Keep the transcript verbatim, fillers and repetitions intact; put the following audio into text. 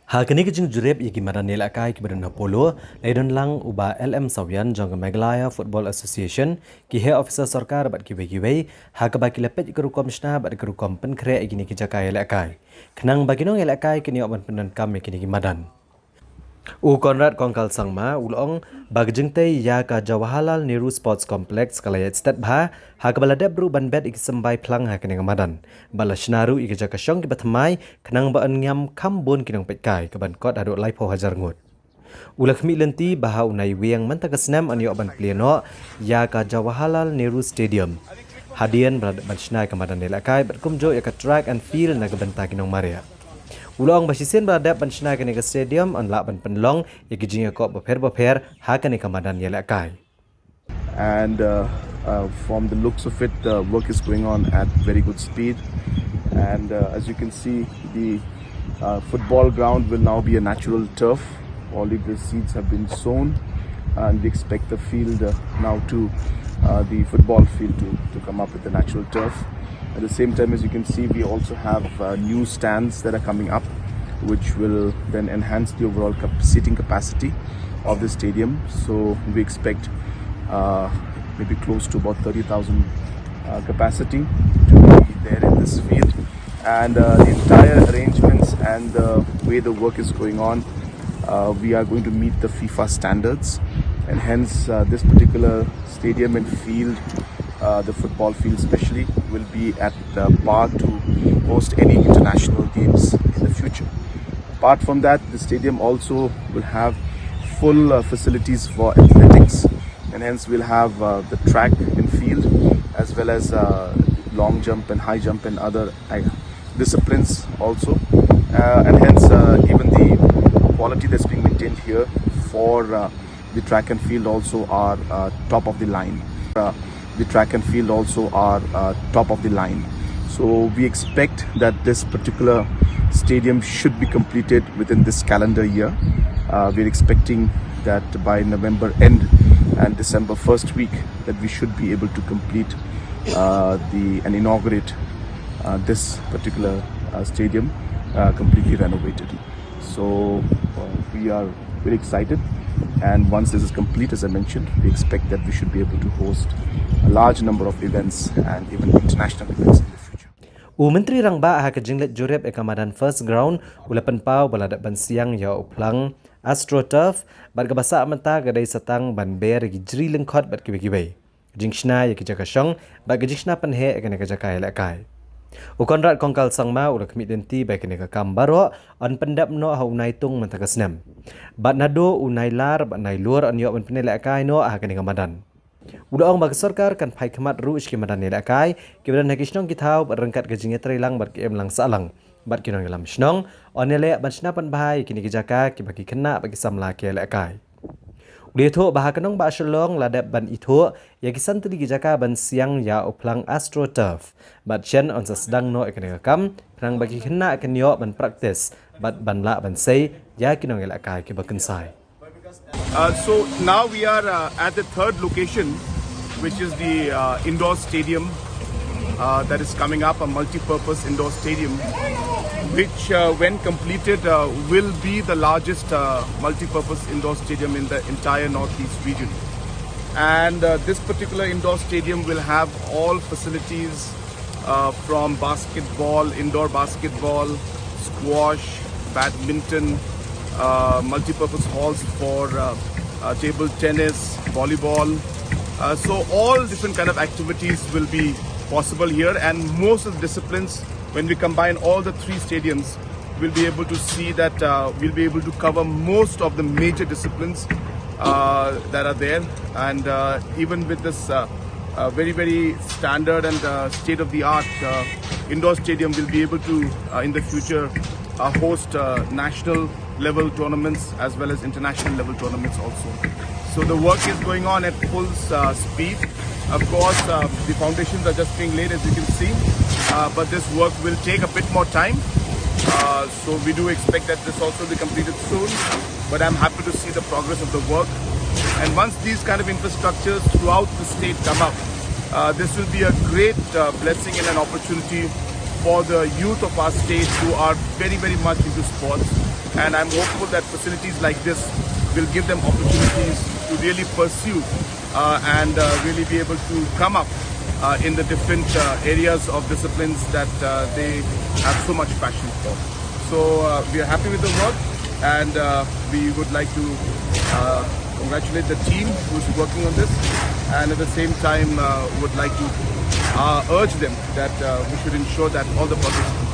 Ha kane ka jingjurip ïa ki madan ïalehkai kiba don ha Polo, la ïadon lang u Bah L M Sawian jong ka Meghalaya Football Association, ki heh officer sorkar bad kiwei kiwei, ha kaba ki la peit ïa ka rukom shna bad ka rukom pynkhreh ïa kine ki jaka ïalehkai, khnang ba ki nongïalehkai kin ïoh ban pyndonkam ïa kine ki madan. U Conrad Kongkal Sangma u la ong ba ka jingtei ïa ka Jawaharlal Nehru Sports Complex ka la ïaid stet bha, ha kaba la dep ruh ban bet ïa ki symbai phlang ha kane ka madan, ba la shna ruh ïa ki jaka shong kiba thymmai, khnang ba yn ïam kham bun ki nongpeitkai, kaban kot haduh laiphew hajar ngut. U la khmih lynti ba ha u Naiwieng mynta ka snem yn ïoh ban plie noh ïa ka Jawaharlal Nehru Stadium, hadien ba la dep ban shna ïa ka madan ïalehkai bad kumjuh ïa ka track and field na ka bynta ki nongmareh. U la ong ba shisien ba la dep ban shna ïa kane ka stadium, yn lah ban pynlong ïa ki jingïakop bapher bapher ha kane ka madan ïalehkai. And uh, uh, from the looks of it, the work is going on at very good speed. And uh, as you can see, the uh, football ground will now be a natural turf. Already the seeds have been sown, and we expect the field uh, now to uh, the football field to, to come up with the natural turf. At the same time, as you can see, we also have uh, new stands that are coming up, which will then enhance the overall cap- seating capacity of the stadium. So we expect uh, maybe close to about thirty thousand uh, capacity to be there in this field. And uh, the entire arrangements and the way the work is going on, uh, we are going to meet the FIFA standards, and hence uh, this particular stadium and field, uh, the football field especially, will be at uh, par to host any international games in the future. Apart from that, the stadium also will have full uh, facilities for athletics, and hence we'll have uh, the track and field, as well as uh, long jump and high jump and other uh, disciplines also. Uh, and hence, uh, even the quality that's being maintained here for uh, the track and field also are uh, top of the line. Uh, the track and field also are uh, top of the line. So we expect that this particular stadium should be completed within this calendar year. Uh, we're expecting that by November end and December first week, that we should be able to complete uh, the and inaugurate uh, this particular uh, stadium uh, completely renovated. So uh, we are very excited, and once this is complete, as I mentioned, we expect that we should be able to host a large number of events and even international events in the future. U Myntri Rangbah ha ka jingleit jurip ïa ka madan First Ground u la pynpaw ba la dep ban siang ïa u phlang AstroTurf, bad kaba sah mynta ka dei sa tang ban ber ïa ki jri lyngkhot bad kiwei kiwei, jingshna ïa ki jaka shong bad ka jingshna pynheh ïa kane ka jaka ïalehkai. U Conrad Kongkal Sangma u la khmih lynti ba ïa kane ka kam baroh yn pyndep noh ha u Naitung mynta ka snem, bad naduh u Nailar bad Nailur yn ïoh ban pynïalehkai noh ha kane ka madan. U la ong ba ka sorkar kan phai khmat ruh sha ki madan ïalehkai kiba don ha ki shnong ki thaw bad ryngkat ka jingïatreilang bad ka imlang sahlang bad ki nongïalam shnong, yn ïaleh ban shna pynbha ïa kine ki jaka kiba ki khynnah bad ki samla ki ïalehkai. U la ïathuh ba ha ka nongbah Shillong la dep ban ithuh ïa ki san tylli ki jaka ban siang ïa u phlang AstroTurf, bad shen yn sa sdang noh ïa kane ka kam, khnang ba ki khynnah kin ïoh ban practice bad ban lah ban sei ïa ki nongïalehkai kiba kynsai. Uh, so now we are uh, at the third location, which is the uh, indoor stadium uh, that is coming up, a multi-purpose indoor stadium, which, uh, when completed, uh, will be the largest uh, multi-purpose indoor stadium in the entire Northeast region. And uh, this particular indoor stadium will have all facilities uh, from basketball, indoor basketball, squash, badminton, uh, multi-purpose halls for uh, uh, table tennis, volleyball. Uh, so all different kind of activities will be possible here, and most of the disciplines, when we combine all the three stadiums, we'll be able to see that uh, we'll be able to cover most of the major disciplines uh, that are there. And uh, even with this uh, uh, very, very standard and uh, state-of-the-art uh, indoor stadium, we'll be able to, uh, in the future, uh, host uh, national level tournaments as well as international level tournaments also. So the work is going on at full uh, speed. Of course, uh, the foundations are just being laid, as you can see, uh, but this work will take a bit more time. Uh, so we do expect that this also will be completed soon. But I'm happy to see the progress of the work. And once these kind of infrastructures throughout the state come up, uh, this will be a great uh, blessing and an opportunity for the youth of our state who are very, very much into sports. And I'm hopeful that facilities like this will give them opportunities to really pursue uh, and uh, really be able to come up uh, in the different uh, areas of disciplines that uh, they have so much passion for. So uh, we are happy with the work, and uh, we would like to uh, congratulate the team who's working on this, and at the same time uh, would like to uh, urge them that uh, we should ensure that all the projects